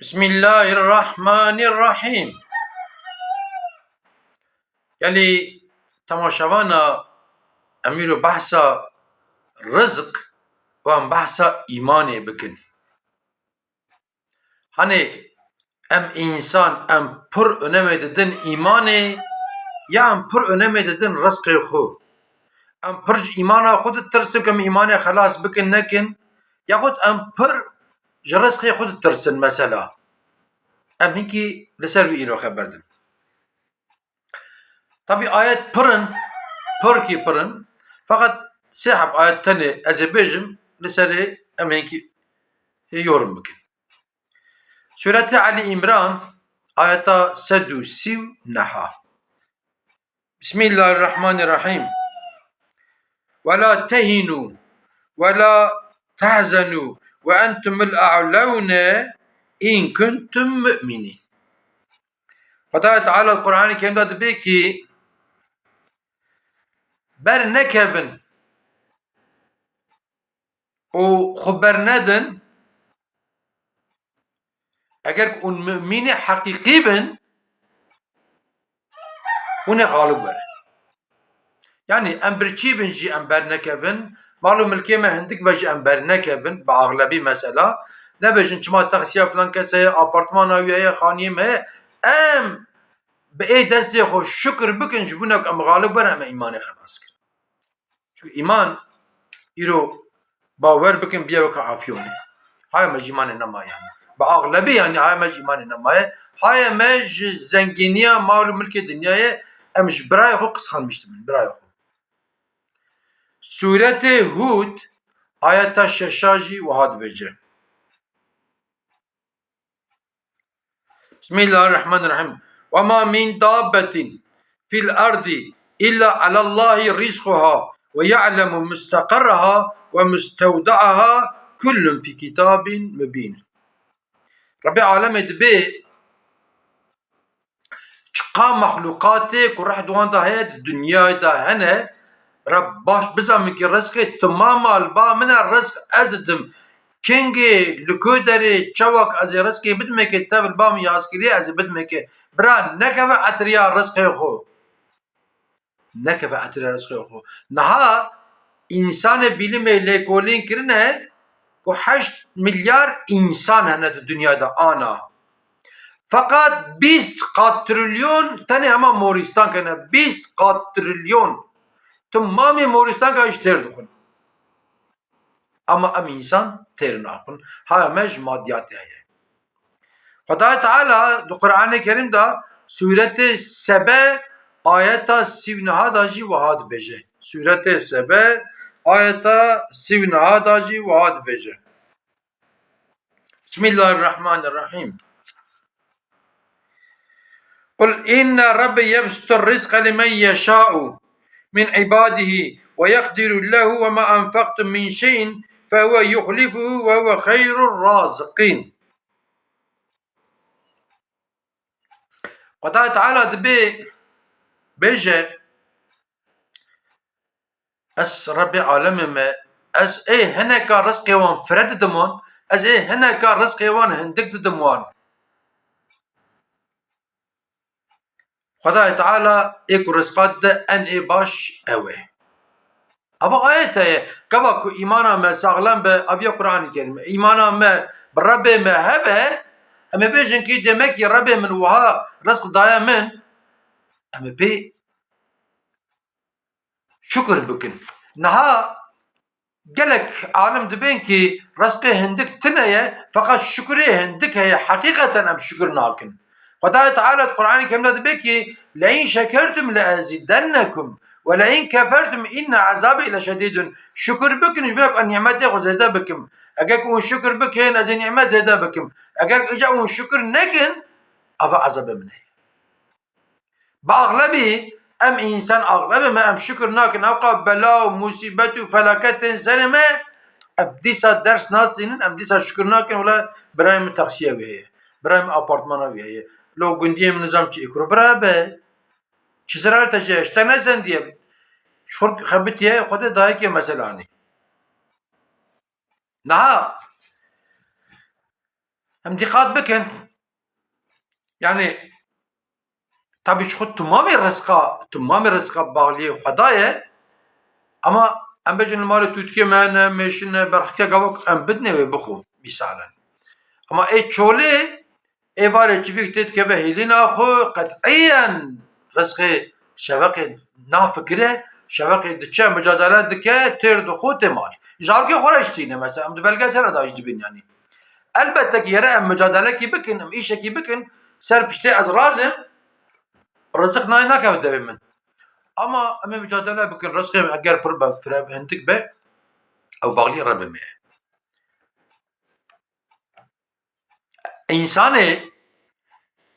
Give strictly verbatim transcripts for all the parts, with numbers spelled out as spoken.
Bismillahirrahmanirrahîm. Gelî temaşevana em îro behsa rizq û em behsa îmanê bikin. Hanê em însan em pir önemê didin îmanê ya em pir önemê didin rizqê xwe? Em pir ji îmana xwe ditirsin ku em îmanê xelas bikin nekin, yaxud em pir ji rizqê xwe ditirsin mesela? Em hinkî li ser wî îro xeber din. Tabî ayet pir in, pirkî pir in. Feqet sê heb ayet tenê ez ê bêjim, li serê em hinkî yorum bikin. Sûretê Elî Îmran, ayeta sed û sî û neh. Bismillahirrahmanirrahîm. Ve la tehînû ve la tehzenû ve entumul a'lewne in kuntum mu'minîn. Xwedayê Teala li Qur'anê Kerîm de dibê kî bernekevin û xwe bernedin, eger ku hûn mumînê heqîqî bin, hûn ê xalib werin. Yanî em birçî bin jî em bernekevin, mal û milkê me hindik be jî em bernekevin, bi axlebî mesela, nebêjin çima taksiya filan kesê ye, apartmana wî heye, xaniyê me heye, em bi ê destê xwe şukir bikin, ji bona ku em xalib werin, em ê îmanê xelas kirin. Çunku îman îro bawer bikin biye weke afyonê. Haya me ji îmanê nemaye yanî. Bi axlebî yanî haya me ji îmanê nemaye. Haya me ji zengîniya mal û milkê dinyayê em ji birayê xwe qisxanmiş dibin, birayê xwe. Sûretê Hûd ayeta şeşa jî wiha dibêje. Bismillahirrahmanirrahîm. Ve ma min dabbetin fil ardi illa alallahi rizquha ve ya'lemu mustaqarraha ve mustewda'aha kullun fi kitabin mubîn. Rebê alemê dibê çiqa mexlûqatê ku reh di wan de heye di dinyayê de hene, re baş bizanin ki rizqê timama li ba min e, rizq ez didim. Kengê, li ku derê, çawa ku ez ê rizqê bidimekê, tev li ba min yazkirî ez ê bidimekê. Bira nekeve etiriya rizqê xwe. Nekeve etiriya rizqê xwe. Niha însanê bîlimê lêkolîn kirine ku heşt milyar însan hene di dinyayê de ana. Feqat bîst qat trilyon tenê hema morîstan kene. Bîst qat trilyon. Timamê morîstan ka jî têr dixwin. Ama em însan têr naxwin. Haya me ji madiyatê heye. Xwedayê Teala di Qur'anê Kerîm de sûretê Sebe ayeta sî û neha de jî wiha dibêje. Sûretê Sebe ayeta sî û neha de jî wiha dibêje. Bismillahirrahmanirrahîm. قل إن ربي يبسط الرزق لمن يشاء من عباده ويقدر له وما أنفقتم من شيء فهو يخلفه وهو خير الرازقين. Xwedayê Teala dibê bêje, Ez Rebbê alemê me, ez ê hineka rizqê wan fire didim wan, ez ê hineka rizqê wan hindik didim wan. Xwedayê Teala ê ku rizqa dide en ê baş ew e. Ava ayet heye, gava ku îmana me saxlem be, aviya Qur'anê Kerîm e, îmana me bi Rebbê me hebe, em ê bêjin kî demek ki Rebbê min wiha rizq daye min, em ê pê şukir bikin. Niha gelek alim dibên ki rizqê hindik tune ye, feqet şukurê hindik heye, heqîqeten em şukir nakin. Xwedayê Teala di Qur'anê Kerîm de dibe ki, "Le in şekertum le ezidennekum ve le in kefertum inne azabi leşedidun." Şukir bikin, ji ber ku ez nîmetê xwe zêde bikim. Eger ku hûn şukir bikin, ez ê nîmet zêde bikim. Eger ku îca hûn şukir nekin, ava ezabê min heye. Bi axlebî em însan axlebê me, em şikir nakin. Ewqa bela û musîbet û felaket tên serê me, em dîsa ders nasînin, em dîsa şikir nakin, wela birayê min taksiya wî heye, birayê min apartmana wî heye. Lo gundiyê min nizam çi îkro bira be. Çi zerar te jê, ji te nesendiye. Ji xwe xebitiye, Xwedê dayikê meselanî. Niha Em dîqat bikin. Yani, tabii ji xwe timamê rizqa, timamê rizqa bağliyê Xweda ye. Ama em bêjin li malê tûtkê me ne, mêşin ne, berxike gavok em bidinê wê bixwe, mîsalen. Ama ê çolê, êvarê çivîk tê dikeve hêlîna xwe, qet'iyen rizqê şeveqê nafikire, şeveqê diçe, micadele dike, têr dixwe tê mal. Zarokê xwe re jî tîne mesela, em di belgesele de jî dibînin yanî. Elbette ki yere em micadele ki bikin, em îşekî bikin, ser piştê ez razim, rizik nayê nakeve devê min. Ama em ê micadele bikin, rizqê eger pir be, fire hindik be, ew baxlî Rebê me ye. Însanê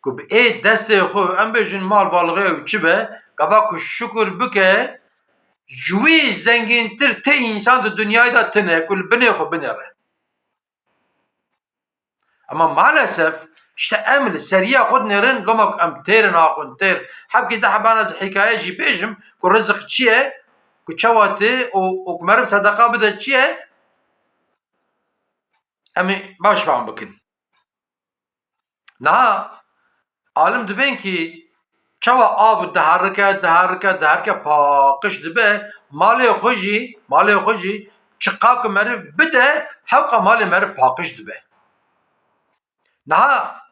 ku bi ê destê xwe, em bêjin mal valixê ew çi be, gava ku şukur bike, ji wî zengîntir tê însan di dinyayê de tine ku li binê xwe binêre. Ama maalesef işte em li seriya xwe dinêrin, loma ku em têrin axwin têr. Hebkî de hebana ez hikaye jî bêjim ku rizik çi ye, ku çawa tê û, û ku meriv sedeqa bide çi ye, em ê baş fam bikin. Niha alim dibên kî çawa av diherike, diherike, diherike paqij dibe, malê xwe jî, malê xwe jî çiqa ku meriv bide, hewqa malê meriv paqij dibe. Niha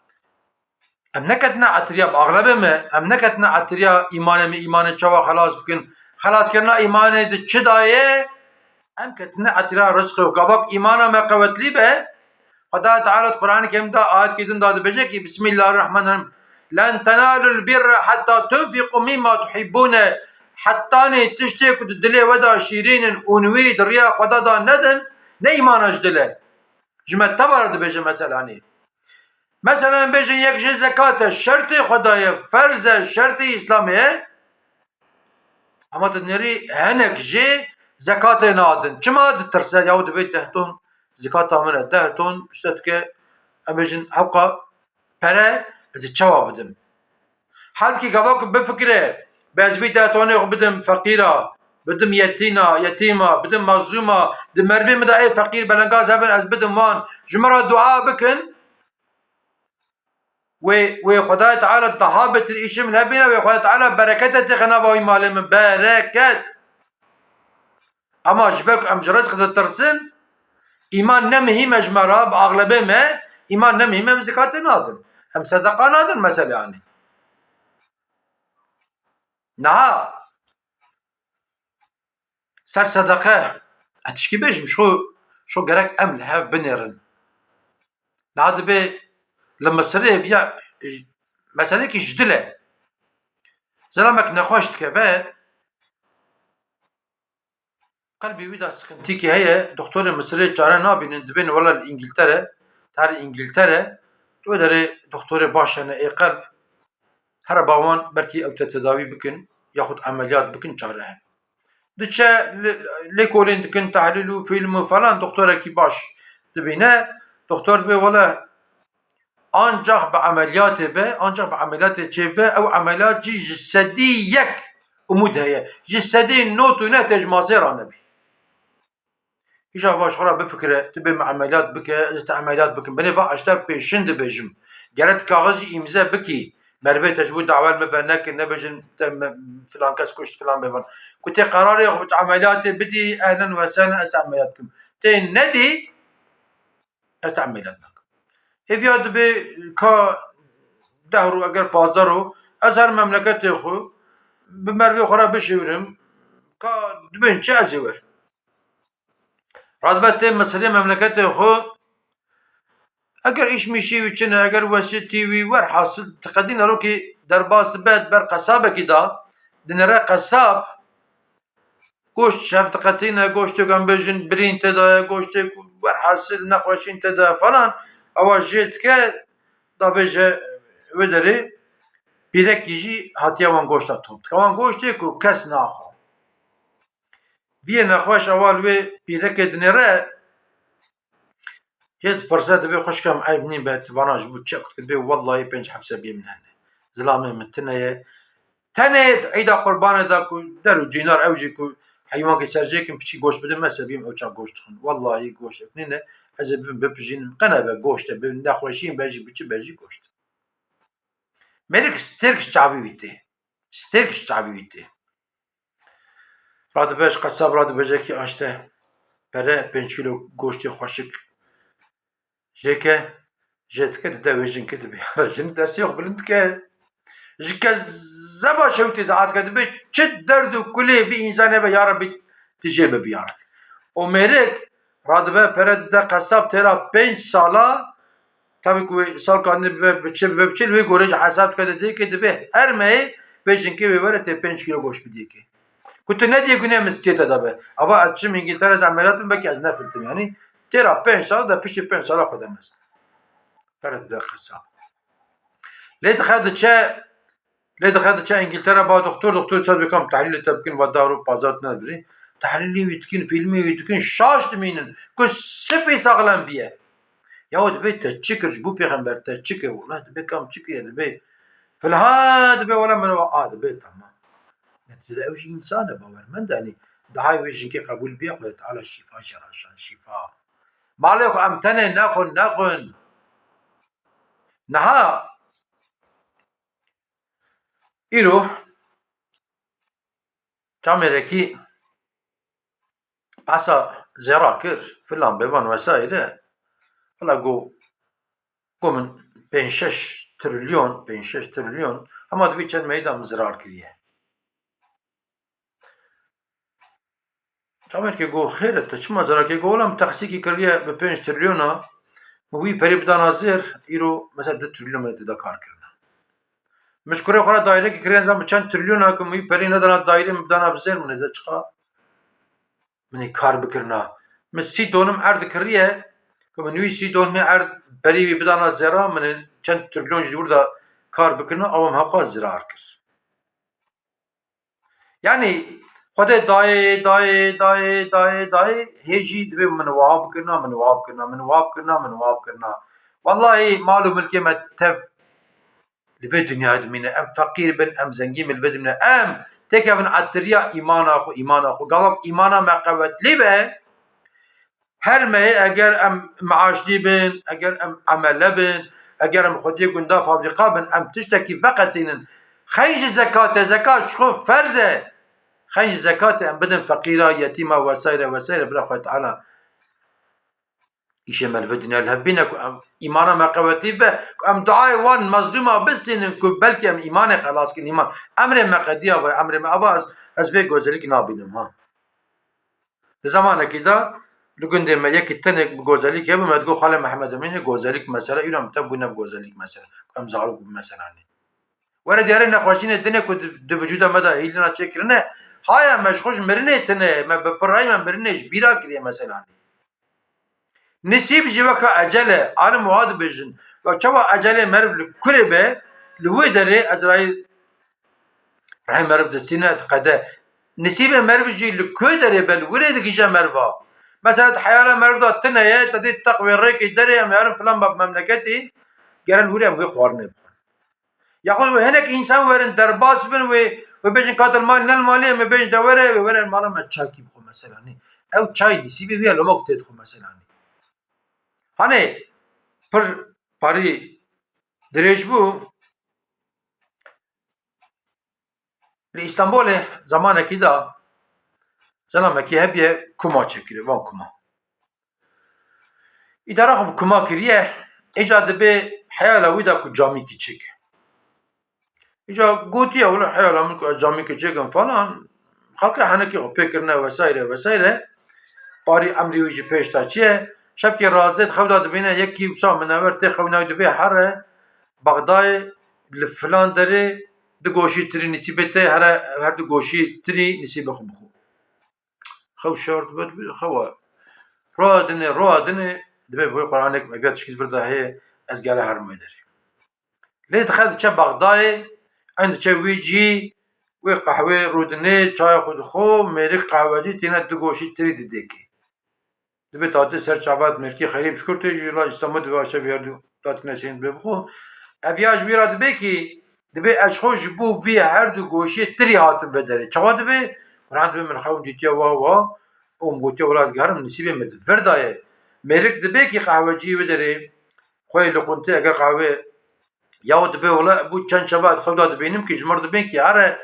em neketine etiriya, bi axlebê me, em neketine etiriya îmanê me, îmanê çawa xelas bikin. Xelaskirina îmanê di çi de ye? Em ketine etiriya rizqê û gavak îmana me qewetlî be. Xwedayê Teala di Qur'anê Kerîm de ayetke din de dibêje ki, Bismillahirrahmanirrahim. Len tenalul birra hatta tunfiqu mimma tuhibbune. Hetanî tiştê ku di dilê we de şîrîn in û wî di riya Xweda de nedin, ne îmana ji dil e. Ji me teva re dibêje meselanî. Mesela em bêjin yek jê zekat e, şertê Xwedayê, ferz e, şertê Îslamê ye. Ama tu dinêrî hinek jê zekatê nadin. Çima ditirse? Yaw dibê deh ton zekata min e, deh ton işte dike, em bêjin hewqa pere ez ê çawa bidim? Halkî gava ku bifikire, be ez vî deh tonê xwe bidim feqîra, bidim yetîna, yetîma, bidim mazlûma, di merivê min de ê feqîr belengaz hebin, ez bidim wan, ji min re dua bikin, wê, wê Xwedayê Teala daha betir îşê min hebîne, wê Xwedayê Teala berekete têxe nava wî malê min, bereket. Ama ji ber ku em ji rizq ditirsin, îman ne muhîm e ji me re, bi axlebê me, îman ne muhîm e, em zekatê nadin. Em sedeqa nadin mesela, yanî. Niha ser sedeqe, ez tişkî bêjim, şo, şo gerek em li hev binêrin. Niha dibê li Misirê viya, e, meselekî ji dil e. Zilamek nexweş dikeve, qelbê wî de siqintîkî heye, doktorê Misirê çare nabînin, dibên wela li Îngiltere, her Îngiltere, wê derê doktorê baş hene ê qelb, here ba wan belkî ew te tedawî bikin, yaxud emeliyat bikin, çare hene. Diçe li, lêkolên dikin, tehlîl û fîlm û falan, doktorekî baş dibîne. Doktor dibê, wele ancax bi emeliyatê be, ancax bi emeliyatê çêbe, ew emeliyat jî ji sedî yek umûd heye. Ji sedî nod û neh tê ji masê ranebî. Îja va ji xwe re bifikire, tu bê min emeliyat bike, ez te emeliyat bikim. Binê va ez te pêşin dibêjim. Gere tu kaxiz jî îmze bikî. Merivê te ji bo dawel min venekir, nebêjin te me, filan kes kuşt, filan bêvan. Ku tê qerarê xwe bi emeliyatê bidî, ehlen we sehlen, ez te emeliyat bikim. Tê nedî, ez te emeliyat nakim. Hêviya dibê ka deh ro, eger pazdeh ro, ez her memleketê xwe bi merivê xwe re bişêwirim, ka dibên çi ez ê wer. Radibet tê Misirê memleketê xwe. Eger îş mişî wî çi ne, eger wesîtî wî, werhasil, ti qedî nerokî derbas be, di ber qesabekî de, dinêre qesab, goşt şev diqetîne, goştê ku em bêjin birîn tê de ye, goştê ku werhasil nexweşîn tê de ye falan, ewa jê dike, davêje wê derê, pîrekî jî hatiye wan goşta top dike. Wan goştê ku kes naxwe. Viyê nexweş ewa li wê pîrekê dinêre, jê dipirse, dibê xwişka min eyb nîn be, tu vana ji bo çi kut? Dibê wellahî pênc hepse biyê min hene. Zilamê min tune ye. Tenê di eyda qurbanê de ku der û cînar ew jî ku heywankê sercêkim piçî goşt bidin, me sebîm ew çax goşt dixwin. Wellahî goştek nîne, ez ê bibim bipijînim. Qene be goşt e, bi nexweşiyên be jî biçi be jî goşt. Mêrik stêrk ji çavî wî tê. Stêrk ji çavî wî tê. Radibe ji qesab, radibe jekî aşte pere, pênc kîlo goştê xweşik jêke, jê dike, dide wê jinkê, dibe ya Re, jin destê xwe bilind dike. Ji kezeba şewitê de hat ke, dibe çi derd û kulê vî însanê be ya Rebî, tu jê bibî ya Rebî. Û mêrik radibe pere dide qesab, têra pênc sala, tabii ku wê salka nî bibe, biçe, bibe, biçe, wê gore jî hesab dike, didê ke dibe her mehê vê jinkê wê were tê pênc kîlo goşt bidê ke. Ku tu nediyê gune min sê te de be. Ava ez çim Îngiltere, ez emeliyatim, belkî ez nefiltim yanî. Têra pênc sal de, piştî pênc sala xwe demest. Pere dide qesab. Lê dixe diçe, lê dixe diçe Îngiltere, ba doktor, doktor ser bikam tehlîlê te bikin, va dar û pazar tu nedirî. Tehlîlê wî dikin, fîlmê wî dikin, şaş dimînin ku spî saxlem biye. Ya dibê te çi kir, ji bo pêxember te çi kir? Wela dibê kam çi kiriye, dibê filha, dibê wela min wa a, dibê tamam. Netîcede ew jî însan e, bawermend e, yanî dahayê wê jinkê qebûl biye, Xwedê Teala şîfa jê re şan, şîfa. Malê xwe em tenê nexwin, nexwin. Niha îro çamêrekî asa zêra kir, filan bevan vesaire. Hala go, go min pênc şeş trilyon, pênc şeş trilyon, hema di vî çend mehî de min zirar kiriye. Çaverkê go, xêr e, te çima zirar kiriye? Go, wela min texsîkî kiriye bi pênc trilyona, min wî perî bidana zêr, îro mesela du trilyon min tê de kar kirine. Min ji kurê xwe re dairekî kiriye, nizam bi çend trilyona ku min wî perî nedana daîrê, min bidana bi zêr, min nêze çiqa min ê kar bikirina. Min sî donim erd kiriye, ku min wî sî donimê erd perî wî bidana zêra, min ê çend trilyon jî li wir de kar bikirina, awa min hewqas zirar kir. Yanî Xwedê dayê, dayê, dayê, dayê, dayê, hê jî dibê min wiha bikirina, min wiha bikirina, min wiha bikirina, min wiha bikirina. Wellahî mal û milkê me tev li vê dinyayê dimîne. Em feqîr bin, em zengîn bin, li vê dimîne. Em têkevin etiriya îmana xwe, îmana xwe. Gavak îmana me qewetlî be, her mehê eger em meaşlî bin, eger em emele bin, eger em xwediyê gunda fabrîka bin, em tiştekî veqetînin. Xeyn ji zekatê, zekat ji xwe ferz e. Xeyn ji zekatê em bidin feqîra, yetîma vesaire vesaire, bila Xwedê Teala îşê me li vê dinya li hev bîne ku em îmana me qewetlî be, ku em duayê wan mezlûma bisînin ku belkî em îmanê xelas kin, îman. Emrê me qediya ve, emrê me ava ez, ez vê gozelîk nabînim, ha. Di zamanekî de li gundê me yekî tenek bi gozelîk hebû, me digot, Xalê Mehmed Emînê, gozelîk mesele, îro em tev bûne bi gozelîk mesele. Em zarok bi meselanê. Were diyarê nexweşînê dinê ku di, di vücuda me de hîlina çêkirine, haya me ji xwe ji mirinê tine, me bi pirayî me mirinê ji bîra kiriye meselanê. Nisîb jî weka ecel e, alim wiha dibêjin. Wek çawa ecelê meriv li kurê be, li wê derê Ezraîl rehê meriv distîne, diqede. Nisîbê meriv jî li ku derê be, li wirê digihîje meriva. Mesela di heyala meriv de tune ye, te dî teq wê rêkê derê, em herin filan bab memleketî, gere li wirê em wê xwarinê bixwin. Yaxud wê hinek însan werin derbas bin, wê, wê bêjin ka te li malê ne li malê, em ê bêjin de were, wê were li mala me çaykî bixwe mesela, nê. Ew çay nisîbê wî ye, loma ku tê dixwe mesela, nê. Hanê pir parî dirêj bû. Li Îstanbulê zamanekî de zelamekî hebiye kuma çêkiriye, van kuma. Îdara xwe bi kuma kiriye, îca dibê heyala wî de ku camîkî çêke. Îca gotiye, wila heyala min ku ez camîkê çêkim falan, xelkê henekê xwe pê kirine vesaire vesaire. Parî emrî wî jî pêş de çi ye? Şevkê razê di xew de dibîne yekî wisa minewer tê xew nayê dibê here Bexdayê li filan derê du goşî tirî nisîbê te here, her du goşî tirî nisîbê xwe bixwe. Xew şer dibe, dibe xewa. Roha dinê, roha dinê, dibê bi wê Qur'anê ku eviya tişkî di vir de heye, ez gere herim wê derê. Lê dixe diçe Bexdayê, eyn diçe wî cî, wê qehwê rûdinê, çaya xwe dixwe, mêrik qehwecî têne du goşî tirî didêkê. Dibê tatê ser çavat mêrkî xerîb ji kur tê jî la Îstanbul dibê aşe vî her du tatî nesên dibê bixwe. Ev ya ji wî ra dibê kî, dibê ez xwe ji bo vî her du goşiyê tirî hatim vê derê. Çawa dibê? Quran dibê min xewn dîtiye wa wa, û min gotiye wela ez gerim nisîbê min di vir de ye. Mêrik dibê kî qehweciyê wê derê, xwe yê li quntê eger qehwê yaw dibê wela bû çend çava ez xew da dibînim kî ji mir dibên kî here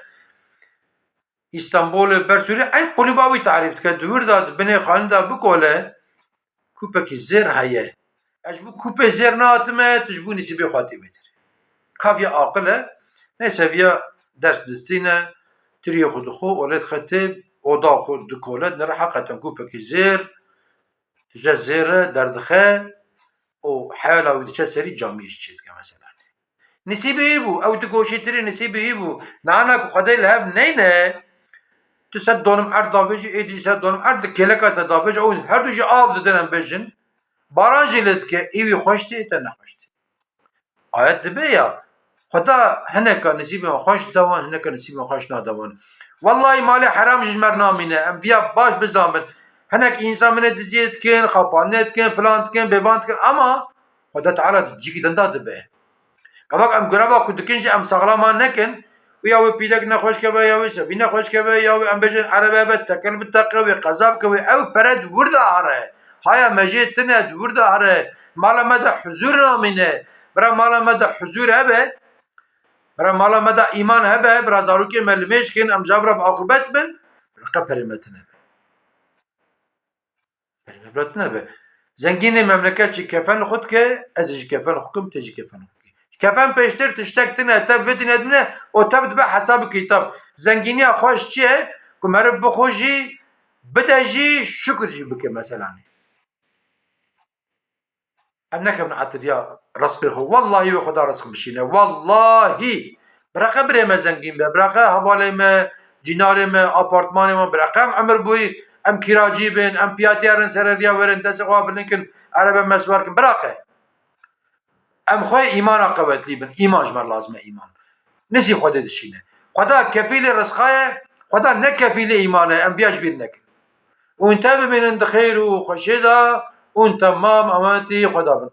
Îstanbulê ber Sûriyê eyn qulûba wî tarîf dike. Di wir de di binê xanî de bikole, kûpekî zêr heye. Ez ji bo kûpê zêr nehatime, tu ji bo nisîbê xwe tê vê derê. Kaviya aqil e. Neyse viya ders distîne, tiriyê xwe dixwe, olê dixe tê, oda xwe dikole, nire heqeten kûpekî zêr, tije zêr e, derdixe û heyala wî diçe serî camiyê jî çêdike mesela. Nisîbê wî bû, ew di goşê tirê nisîbê wî bû. Nana ku Xwedê li hev neyne, tu sed donim erd davêjî, êdî sed donim erd li kêleka te davêjî, ew her du jî av didin em bêjin. Baran jî lê dike, ê wî xweş tê, ê te nexweş tê. Ayet dibe ya, Xweda hineka nisîbê me xweş da wan, hineka nisîbê me xweş nada wan. Wellahî malê heram jî ji me re namîne. Em viya baş bizanbin. Hinek însan min ê diziyê dikin, xapandinê dikin, filan dikin, bêvan dikin ama Xweda Teala di cîkî din da dibe. Gavak em greva ku dikin jî em saxlama nekin û ya wê pîrek nexweş keve, ya wê sevî nexweş keve, ya wê em bêjin erebe be, tekel biteqe wê, qeza bike wê, ew pere di wir de here. Haya mejê tine di wir de here. Mala me de huzûr namîne. Bira mala me de huzûr hebe, bira mala me de îman hebe, bira zarokê me limêj kin, em ji hev re bi aqûbet bin, riqe perê me tine be. Perê me bira tine be. Zengînê memleket jî kefen li xwe dike, ez ê jî kefen li xwe kim, tu jî kefen li xwe bikî. Kefen pêştir tiştek tine, tev vê dinya tine, o tev dibe hesab û kitab. Zengîniya xweş çi ye? Ku meriv bixwe jî, bide jî, şukir jî bike meselanê. Em nekevin etiriya rizqê xwe. Wellahî wê Xweda rizq bişîne. Wellahî. Bireqe birê me zengîn be. Bireqe hevalê me, cînarê me, apartmanê me. Bireqe em emir bûyî. Em kîracî bin. Em piyatî herin sereriya werin. Destê xwe bilind kin. Erebe me siwar kin. Bireqe. Em xwe îmana qewetlî bin. Îman ji me lazim e, îman. Nisî Xwedê dişîne. Xweda kefîlê rizqa ye, Xweda ne kefîlê îman e, em viya ji bîr nekin. Hûn te bimînin di xêr û xweşê de, hûn temam emetî Xweda bin.